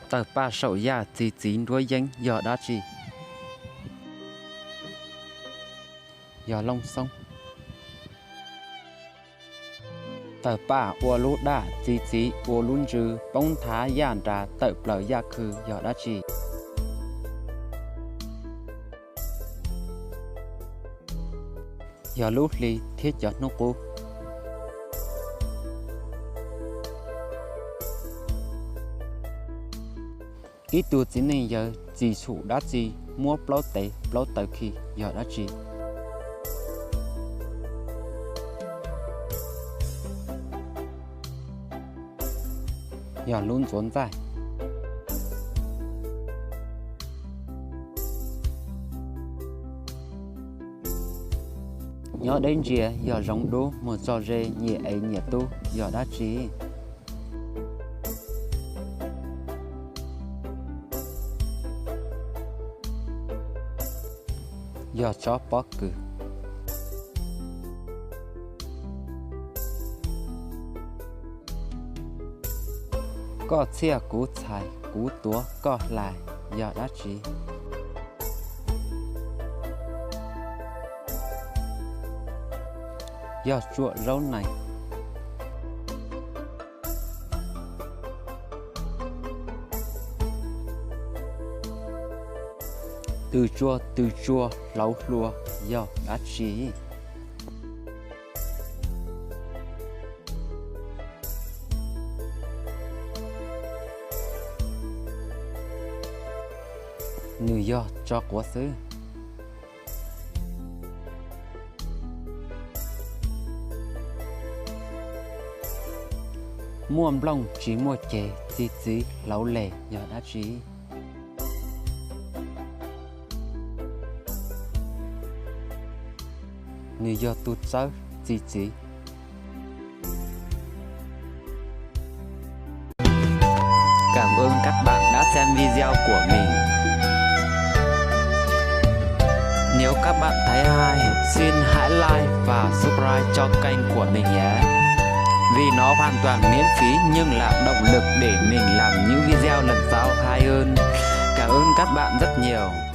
Tawm paj saum yaj txi txiv nruab yeeb yog dab tsi? Yog looj xoob. Tawm paj ua lub daj txi txiv ua lub ntsws poob nthav yaj nras tawm plaws yaj khw yog dab tsi? Yog lub hli thiab cov hnub qub. Ib tug txiv neej yawg txi tshum dab tsi muab plaub tes plaub taw khi yog dab tsi? Yog lub ntxuav ntxaij. Nyob deb ntsia yog zoov dub mus txog ze nyias ev nyias tub yog dab tsi? Yog tsob pob kws. Koj txhiaj kuv txhais kuv tuav koj hlais yog dab tsi? Yog tsuam zaub nees. Tws tsua tws tsua hlauv hlua yog dab tsi? Nws yog tso quav xwb. Muaj nplooj tsis muaj ceg txi txiv hlauv leg yog dab tsi? Nws yog tus txawb txi txiv. Cảm ơn các bạn đã xem video của mình. Nếu các bạn thấy hay, xin hãy like và subscribe cho kênh của mình nhé. Vì nó hoàn toàn miễn phí nhưng là động lực để mình làm những video lần sau hay hơn. Cảm ơn các bạn rất nhiều.